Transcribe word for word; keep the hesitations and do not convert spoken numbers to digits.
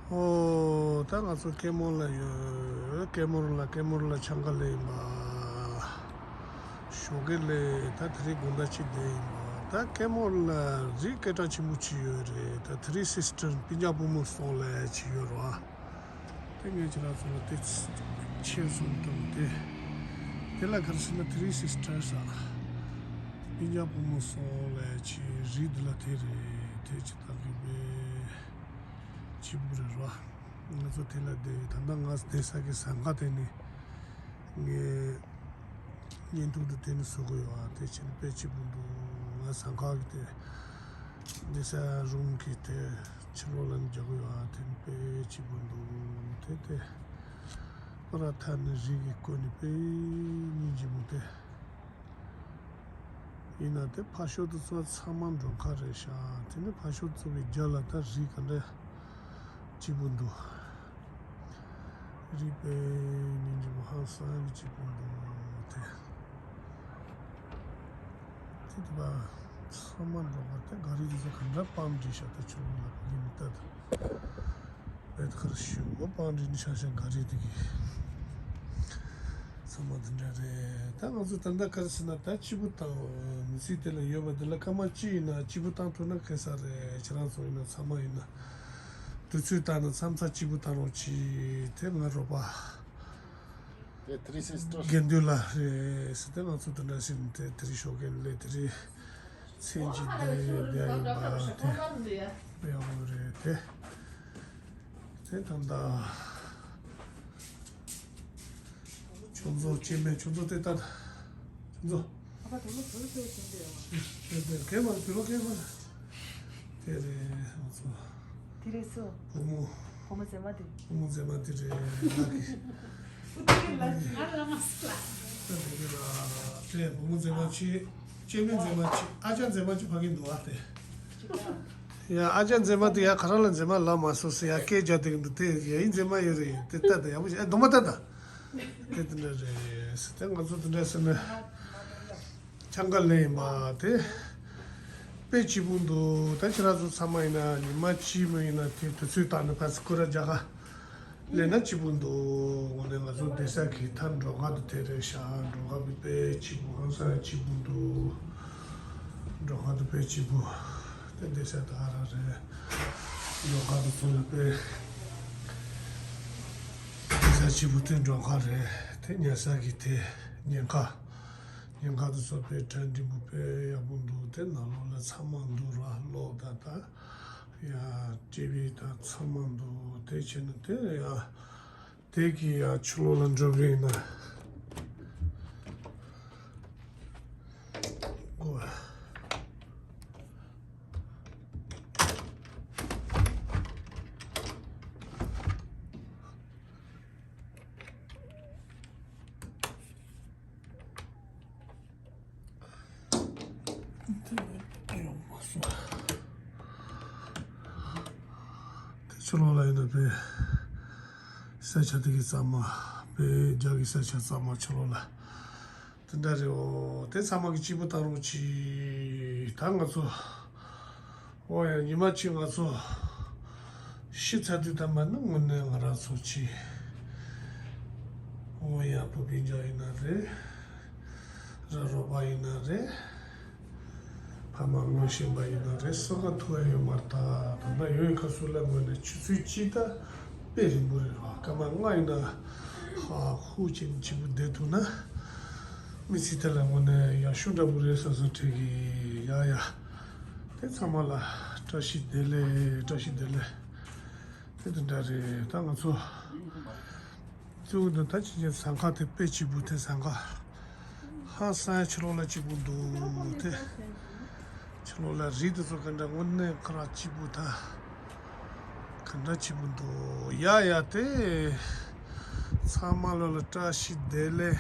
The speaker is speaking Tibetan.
ཨོ། ད་ང་ཚོ་སྐྱེ་མོ་ལ་ཡོད། སྐྱེ་མོ་ལ་སྐྱེ་མོ་ལ་ཆང་ཁ་ལེན་ཡིན་པ། ཞོགས་ཀས་ལས་ད་དེ་རིང་དགོང་དག་ཅིག་བསྡད་ཡིན་པ། ད་སྐྱེ་མོ་ལ་རི་སྐད་གྲགས་ཆེན་པོ་ཅིག་ཡོད་རེད། ད་ཐི་རི་སིས་ཊར་སྤུན་ཀྱག་བུ་མོ་སོང་ལས་ཅིག་ཡོད་རེད་བ། དེ་ངས་ཁྱེད་རང་ཚོ་ལ་དེ་ཕྱིར་གསུང་དང་དེ། དེ་ལ་ག་རེ་ཟེར་ན་ཐི་རི་སིས་ཊར་ཟེར། སྤུན་ཀྱག་བུ་མོ་སོང་ལས་ཅིག་རི་འདི་ལ་དེ་རེད། དེ་ཅིག་ད་གི་བས་སྐྱིད་པོ་རེད་ར། ང་ཚོ་དེ་ལ་བསྡད་ཡོད། ད་ལྟ་ང་བསྡད་ས་གི་ཟངས་ཁ་དེ་ནི་ངས་བརྙན་ཐུང་དུ་དེ་ནི་བཟོ་གི་ཡོད་ཨ། དེ་ཕྱིན་དཔེ་སྐྱིད་པོ་འདུག་ང་ཟངས་ཁ་གི་དེ་བསྡད་ས་རུམ་གི་དེ་ཕྱི་ལོགས་ལ་ནི་རྒྱག་གི་ཡོད་ཨ། དེ་ནི་དཔེ་སྐྱིད་པོ་འདུག་དེ་དེ་པ་ར་ཐ་ནི་རི་གི་སྐོར་ནི་དཔེ་སྙིང་རྗེ་མོ་དེ། ཡིན་ན་དེ་ཕ་ཤོར་དུ་ཚོ་ཚང་མ་མགྲོན་ཁང་རེད་ཤག་དེ་ནི་ཕ་ཤོར་ཚོ་བའི་རྒྱ་ལ་ད་རི་ག་འདྲ་སྐྱིད་པོ་འདུག་རི་དཔེ་སྙིང་རྗེ་མོ་ཧང་སང་གི་སྐྱིད་པོ་འདུག་དེ་དེ་དུ་བ་ཚང་མ་མགྲོན་ཁང་དེ་ག་རི་དེ་ཚོ་ག་འདྲ་སྤང་འདྲི་ཤག་ད་ཆུ་ལོག་ལ་ཡིན་ད་ད། བེད་ཁར་ཞུ་བ་པང་རིན་ཤ་ཤ་ག་རེ་དེ་གི་ཚང་མ་དེ་འདྲ་རེད། ད་ང་ཚོ་ད་ལྟ་ག་རེ་ཟེར་ན་ད་སྐྱིད་པོ་བཏང་མི་ཚེ་དེ་ལ་ཡོད་པ་དེ་ལ་སྐར་མ་གཅིག་ཡིན་ན་སྐྱིད་པོ་བཏང་ཐུབ་ན་ཁེ་ས་རེད། ཁྱེད་རང་ཚོ་ཡིན་ན་ཚང་མ་ཡིན་ན་དུས་ཚོད་བཏང་ན་མཚམས་མཚམས་སྐྱིད་པོ་བཏང་རོགས་གྱིས། དེ་ང་རོགས་པ་དེ་ཐི་རི་སིས་ཊར་དགེ་འདུན་ལགས་རེད་ཟེར། དེ་ང་ཚོ་དེ་འདྲ་ཟེར་ནས་དེ་དེ་རིང་ཞོགས་ཀས་ལས་དེ་རིང་མཚན་གཅིག་བསྡད་བསྡད་ཡིན་པ་དེ་དཔེ་ཡག་པོ་རེད་དེ། དེ་ད་ལྟ་ཁྱོད་ཚོ་སྐྱེ་དམན་ཁྱོད་ཚོ་དེ་ལྟ། ཁྱོད་ཚོ། ཨ་ཕ་དེ་མོ་དེ་ལ་དེ་བྱེད་འདོད་ཡོད། དེ་དེ་གས་མ་དེ་ལོ་གས་མ། དེ་རེད་ང་ཚོ། དེ་རེད་སོ། བུ་མོ། བུ་མོ་མཛེས་མ་དེ། བུ་མོ་མཛེས་མ་དེ་རེད་ལགས་ཀྱི། ཨུ་དེ་རེད་ལགས་ཀྱི། ང་ལ་མ་སུ་ལ། ད་དེ་རེད་ལ། དེ་བུ་མོ་མཛེས་མ་ཆེ། སྐྱེ་དམན་མཛེས་མ་ཆེ། ཨ་ཅག་མཛེས་མ་ཆེ་ཕ་གི་འདུག་ཨ་དེ། ཡ་ཨ་ཅག་མཛེས་མ་དེ་ཡ་ག་རང་ལ་མཛེས་མ་ལ་མ་སོ་སི་ཡ་སྐད་རྒྱག་དེ་གི་འདུག་དེ་ཡ་ཡིན་མཛེས་མ་ཡོད་རེད་ཡིན་དེ་ལྟ་དང་ཡག་པོ་ཞིག་ཨེ་གདོང་པ་ལྟ་དང་། དེ་དེ་འདྲ་རེད་ཟེར་དེ་ང་ཚོ་དེ་འདྲ་ཟེར་ན་ཆང་ཁ་ལེན་ཡིན་པ་དེ་དཔེ་སྐྱིད་པོ་འདུག་ད་ཁྱེད་རང་ཚོ་ཚང་མ་ཡིན་ན་ཉི་མ་གཅིག་མ་ཡིན་ན་དེ་དུས་ཚོད་བཏང་ནས་ཕར་ཚུར་སྐོར་ར་རྒྱག་ག་ལས་ན་སྐྱིད་པོ་འདུག་དངོས་གནས་ང་ཚོ་བསྡད་ས་གི་མཐའ་མགྲོན་ཁང་དུ་དེ་རེད་ཤག་མགྲོན་ཁང་དུ་དཔེ་སྐྱིད་པོ་ཧང་སང་སྐྱིད་པོ་འདུག་མགྲོན་ཁང་དུ་དཔེ་སྐྱིད་པོ་དེ་བསྡད་ས་ད་ག་རང་རེད། མགྲོན་ཁང་དུ་ཚོ་ལ་དཔེ་བསྡད་ས་སྐྱིད་པོ་དེ་མགྲོན་ཁང་རེད། དེ་ཉལ་ས་གི་དེ་ཉེན་ཁ་ཉེན་ཁ་དུ་ཚོ་དཔེ་གྲ་འགྲིག་པོ་དཔེ་ཡག་པོ་འདུག་དེ་ནང་ལོགས་ལ་ཚང་མ་འདུག་ར་གློག་ད་ད། ཡ། ཊི་ཝི་དང་ཚང་མ་འདུག་དེ་བྱས་ན་དེ་ཡ། དེ་གི་ཡ་ཕྱི་ལོགས་ལ་འགྲོ་གི་ཡིན་ན། གོ། དེ་ཡོང་མ་སོང་། དེ་ཕྱི་ལོགས་ལ་ཡིན་ན་དཔེ་ས་ཆ་དེ་གི་གཙང་མ་དཔེ་རྒྱ་གི་ས་ཆ་གཙང་མ་ཕྱི་ལོགས་ལ་དེ་འདྲ་རེད། འོ་དེ་ཚང་མ་གི་སྐྱིད་པོ་བཏང་རོགས་གྱིས། ད་ང་ཚོ། འོ་ཡ་ཉི་མ་གཅིག་ང་ཚོ་ཤི་ཚར་དུས་ད་མ་ནི་དངོས་གནས་ང་རང་ཚོ་གཅིག་འོ་ཡ་བུ་སྤུན་ཀྱག་ཡིན་ན་རེད། ར་རོགས་པ་ཡིན་ན་རེད། ཕ་མ་ངོ་ཤེས་པ་ཡིན་ན་རེད། སོ་ག་ཐུ་ཡ་ཡོད་མ་རེད། ད་ད་ལྟ་ཡོད་ཁ་སུ་ལ་དངོས་གནས་ཆུ་ཚོད་གཅིག་ད་དཔེ་རིང་པོ་རེད་ར། སྐར་མ་ལྔ་ཡིན་ན་ཧ་ཧུ་ཅན་གཅིག་པུ་བསྡད་ཐུབ་ན་མི་ཚེ་དེ་ལ་དངོས་གནས་ཡག་ཤོས་འདྲ་པོ་རེད་བསམ་བསམ་དྲན་གི་ཡ་ཡ། དེ་ཚང་མ་ལ་བཀྲ་ཤིས་བདེ་ལེགས། བཀྲ་ཤིས་བདེ་ལེགས། དེ་དེ་འདྲ་རེད། ད་ང་ཚོ་གཙོ་བོ་འདི་ད་ཅི་ཅི་ཟངས་ཁ་དེ་དཔེ་སྐྱིད་པོ་དེ་ཟངས་ཁ་ཧང་སང་ཕྱི་ལོགས་ལ་སྐྱིད་པོ་འདུག་དེ་ཕྱི་ལོགས་ལ་རི་དེ་ཚོ་ག་འདྲ་དངོས་གནས་ཁ་ར་སྐྱིད་པོ་ད་ག་འདྲ་སྐྱིད་པོ་འདུག་ཡ་ཡ་དེ་ཚང་མ་ལོ་ལ་བཀྲ་ཤིས་བདེ་ལེགས།